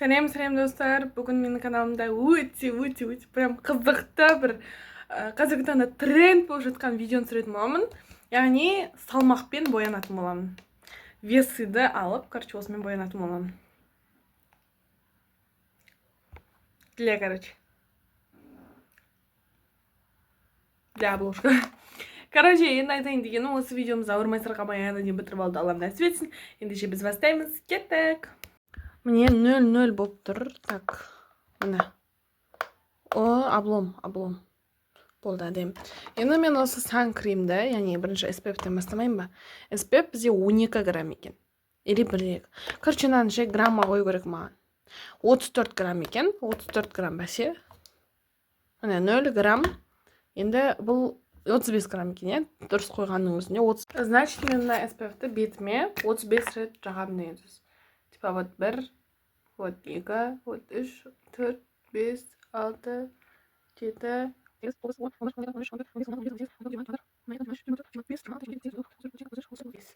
Сәлем, сәлем, достар! Бүгін менің каналымда өте, өте, өте прям қызықты бір қазіргі таңда тренд болып жатқан видеоны түсіретін боламын. Яғни салмақпен боянатын боламын. Весыды алып, короче, осымен боянатын боламын. Для, короче. Для обложка. Короче, енді айтайын дегенім, осы видеомызды ауырмай сырқамай аяғына дейін бітіріп алды, Аллам нәсіп етсін. Ендеше біз бастаймыз. Кеттік. Міне, 0-0 болып тұр. Так, міне. О, облом, облом. Болды, әдемі. Енді мен осы сан кремді, яғни бірінші SPF-тен бастамайын ба? SPF бізде 12 грамм екен. Или 1. Короче, мынаны ше граммға қою керек маған. 34 грамм екен. 34 грамм бәсе. Міне, 0 грамм. Енді бұл 35 грамм екен, иә? Дұрыс қойғанның өзінде 30. Значит, мен мына SPF-ті бетіме 35 рет жағамын деген сөз. Типа вот бір, вот екі, вот үш, төрт, бес, алты, жеті, сегіз, тоғыз, он, он бір, он екі, он үш, он төрт, он бес, он алты, он жеті, он сегіз, он тоғыз, жиырма, жиырма бір, жиырма бес, жиырма алты, жиырма жеті, жиырма сегіз, отыз, отыз үш, отыз бес.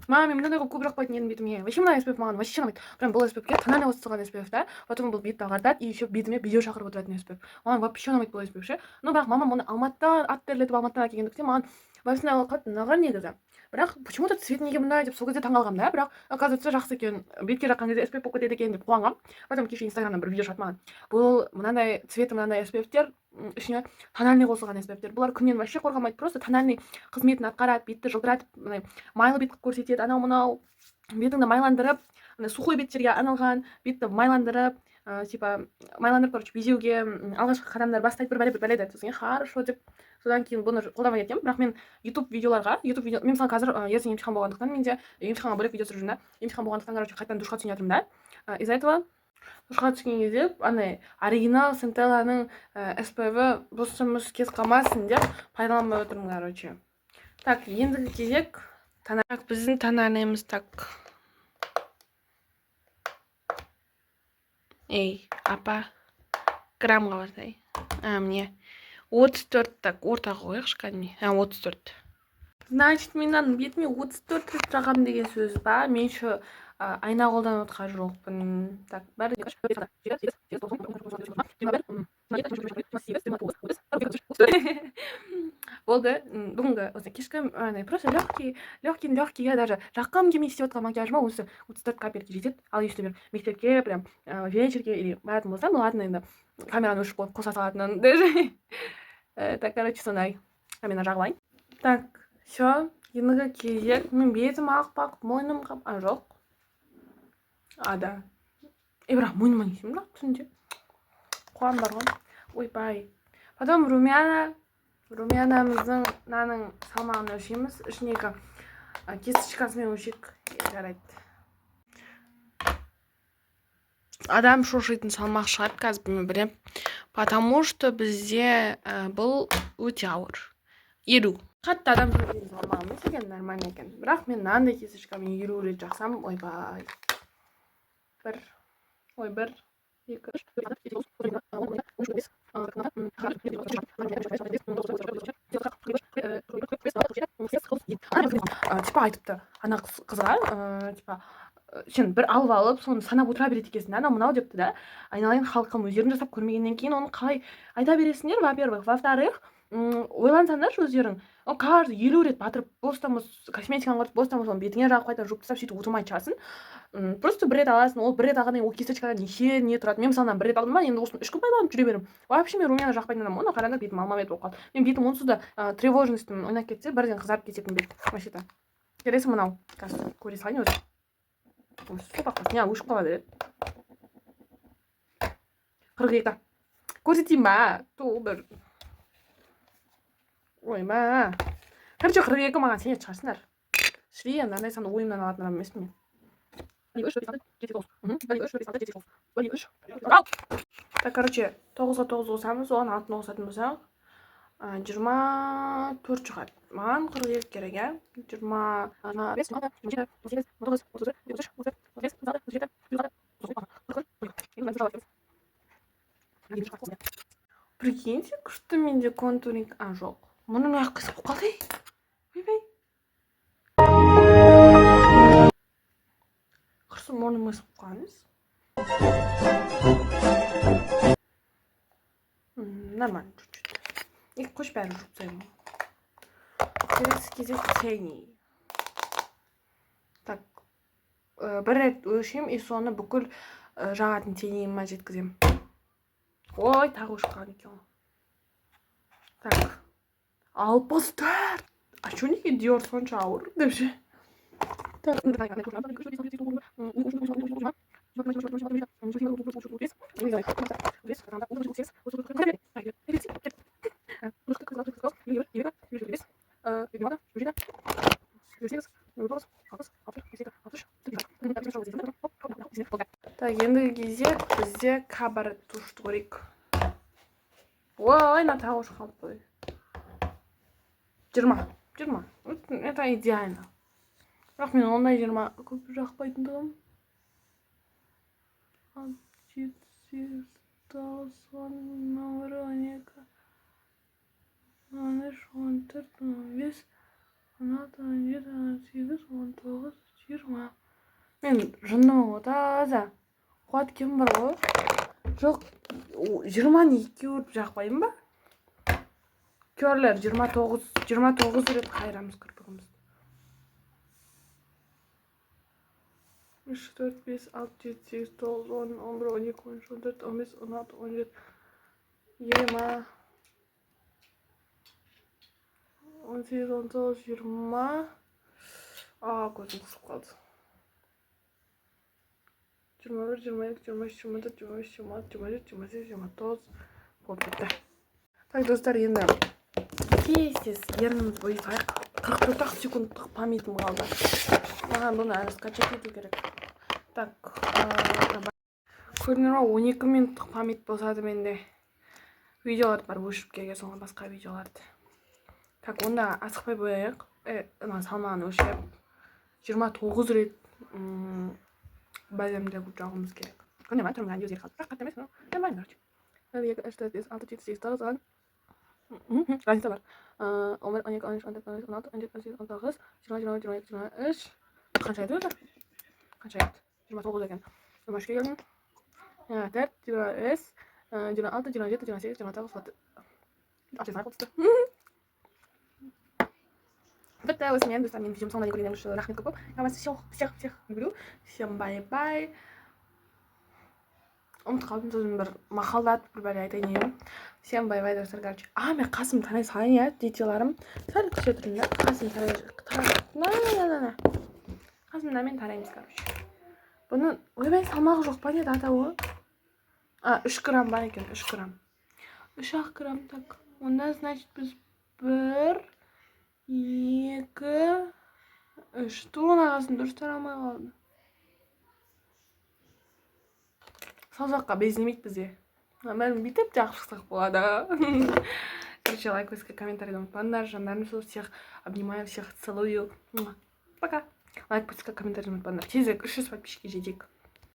Мама, мен мынандай қылып көп жақпайтын едім бетіме. Вообще мына SPF маған вообще ұнамайды. Прям бұл SPF-ке тональный қосылған SPF та. Потом бұл бетті ағартады и еще бетіме безеу шақырып отыратын SPF. Маған вообще ұнамайды бұл SPF ше. Но бірақ мамам оны Алматыдан ат терлетіп, Алматыдан әкелгендіктен, маған басында ол қатты ұнаған негізі. Бірақ почему-то цвет неге мындай деп сол кезде таңқалғанмын да. Бірақ оказывается, жақсы екен, бетке жаққан кезде SPF болып кетеді екен деп қуанғанмын. Потом кеше Инстаграмнан бір видео шығады маған: бұл мынандай цветі, мынандай SPF-тер, ішіне тональный қосылған SPF-тер, бұлар күннен вообще қорғамайды, просто тональный қызметін атқарады, бетті жылтыратып, мындай майлы бет қылып көрсетеді, анау мынау бетіңді майландырып, андай сухой беттерге арналған, бетті майландырып, типа майландырып, короче, безеуге алғашқы қадамдар бастайды, бір бәле, бір бәле деді. Сосын кейін хорошо деп, содан кейін бұны қолданбай кеткенмін. Бірақ мен Ютуб видеоларға, Ютуб видео, мен мысалы қазір ертең емтихан болғандықтан, менде емтиханға бөлек видео түсіріп жүрмін да, емтихан болғандықтан, короче, қайтадан душқа түсейін жатырмын да. Из-за этого душқа түскен кезде андай оригинал Центелланың SPF бос кетіп қалмасын деп пайдаланбай отырмын, короче. Так, ендігі кезек так, біздің тональныйымыз. Так, ей, апа, граммға барсай. А, міне, 34. Так, ортаға қояйықшы кәдімгідей. А, 34. Значит, мен мынаның бетіме 34 рет жағамын деген сөз ба? Мен еще айна қолданып отқан жоқпын. Так, бір, екі, үш, төрт, бес, алты, жеті, сегіз, сегіз, тоғыз, он, он бір, он екі, он үш, жиырма бір, жиырма екі, жиырма үш, жиырма сегіз, жиырма тоғыз, отыз, қырық екі, отыз үш, отыз төрт. Болды. Бүгінгі осы кешкі андай просто легкий, легкий, легкийге даже жаққым келмей істеп жатқан макияжыма осы 34 капелька жетеді. Ал если мен мектепке прям вечерге или баратын болсам, ну ладно, енді камераны өшіріп қойып, қоса салатынын даже. Так, короче, сондай. А мен жағып алайын. Так, все, ендігі кезек, мен бетім аппақ, мойным қап, а, жоқ, а, да, е, бірақ мойныма не істеймін? Бірақ түнде қуам бар ғой, ойбай. Потом румяна, румянамыздың мынаның салмағын өлшейміз. Ішіндегі кисточкасымен өлшейік. Жарайды, адам шошитын салмақ шығады қазір, мен білемін, потому что бізде бұл өте ауыр, 50. Қатты адам шошитын салмақ емес екен, нормально екен. Бірақ мен мынандай кисточкамен 50 рет жақсам, ойбай. Бір, ой, бір, екі, үш, төрт, алты, жеті, тоғыз, он, он он үш, он бес, он алты, типа айтыпты ана қызға, типа сен бір алып алып, соны санап отыра береді екенсің, анау мынау депті да. Айналайын халқым, өздерің жасап көрмегеннен кейін оны қалай айта бересіңдер, во первых. Во вторых, ойлансаңдаршы өздерің, ол каждый 50 рет батырып, бостан бос косметиканы құртып, бостан бос оны бетіңе жағып, қайтадан жуып тастап, сөйтіп отырмайтын шығарсың. Просто бір рет аласың, ол бір рет алғаннан кейін ол кисточкадан неше не тұрады. Мен мысалы мынаны бір рет алдым ба, енді осыны 3 күн пайдаланып жүре беремін. Вообще мен румяна жақпайтын адаммын ғой. Қараңдар, бетім алма бет болып қалды. Мен бетім онсыз да тревожностьім ойнап кетсе, бірден қызарып кететін бет вообще то. Келесі мынау, қазір көре салайын өзі. Сопақ, не, өшіп қала береді. 42. Көрсетейін ба? Ту, бір, ойба. Короче, 42. Маған сенетін шығарсыңдар. Шли, енді андай санды ойымнан алатын адам емеспін мен. Бір, екі, үш, төрт, бес, алты, жеті, тоғыз. Бір, екі, үш, төрт, бес, алты, жеті, тоғыз. Бір, екі, үш. Ал так, короче, тоғызға тоғыз қосамыз, оған алтыны қосатын болсақ, 24 шығады. Маған 42 керек, иә. 20, 25, 26, 27, 28, 39, 31, 33, 34, 35, 36, 37, 36, 41, 42. Прикиньте, күшті менде контуринг. А, жоқ, мұрным ақ қисық болып қалды. Ойбай, құрсын, мұрным қисық болып қалған емес. Нормально, чуть-чуть. И қойшы, бәрін жуып тастаймын. Келесі кезек тени. Так, бір рет өлшеймін и соны бүкіл жағатын тениіме жеткіземін. Ой, тағы өшіп қалған екен ғой. Так, 64. А чё, неге Диор сонша ауыр деп ше? Так, так, ендігі кезек бізде Кабарет тушьты көрейік. Ой, мына тағы өшіп қалып қой. 20, 20. Это идеально. Бірақ мен ондай 20 көп жақпайтындығым. 6, 7, 8, 9, 10, 11, 12, 13, 14, 15, 16, 17, 18, 19, 20. Мен жындымын ғой, таза. Қуат кем бар ғой. Жоқ, 20-ны екіге бөліп жақпаймын ба? Керлер 29, 29 рет қайырамыз кірпігімізді. 3, 4, 5, 6, 7, 8, 9, 10, 11, 12, 13, 14, 15, 16, 17, 20, 18, 19, 20. А, көзім қысылып қалды. 21, 22, 23, 24, 25, 26, 27, 28, 29 болып кетті. Так, достар, енді тез тез ернімізді бояй салайық. 44 ақ секундтық памятім қалды. Маған бұны әлі скачать ету керек. Так, көрдіңдер ма, 12 минуттық память босады менде. Видеоларды бар өшіріп келген соң басқа видеоларды. Так, онда асықпай бояйық. Мына салмағын өлшеп 29 рет бәлемдеп жағуымыз керек. Көріне ма, түрім өзгеріп қалды. Бірақ қатты емес, но нормально, короче. 1, 2, 3, 4, 5, 6, 7, 8, 9, 10. Разница бар. 11, 12, 13, 14, 15, 16, 17, 18, 19, 20, 21, 22, 23. Қанша еді өзі? Қанша еді? 29 екен. 23-ке келдім. 24, 25, 26, 27, 28, 29, 30. Түсті. Бітті, осымен, достар, менің видеом соңына дейін көргендеріңіз үшін рахмет көп көп. Я вас всех, всех, всех люблю. Всем бай-бай. Ұмытып қалдым, сосын бір мақалдатып бір бәле айтайын дегенмін. Всем бай-бай, достар, короче. А, мен қасымды тарай салайын, иә, детиларым. Сәл күте тұрыңдар. Қасым тарай, на, на, на, на. Қасымды мен тараймыз, короче. Бұны, ойбай, салмағы жоқ па, не атауы? А, 3 грамм бар екен, 3 грамм. 3 ақ грамм, так. Онда, значит, біз 1, 2, 3. Туын ағасын дұрыс тарамай қалды. Саусаққа безінемейді бізде. Бәрін бүйтіп жағып шықсақ болады. Короче, лайк, комментарий ұмытпаңдар. Жандарым сол, всех обнимаю, всех целую. Пока. Лайк, подписка, комментарий ұмытпаңдар. Тезірек 300 подписчикке жетейік.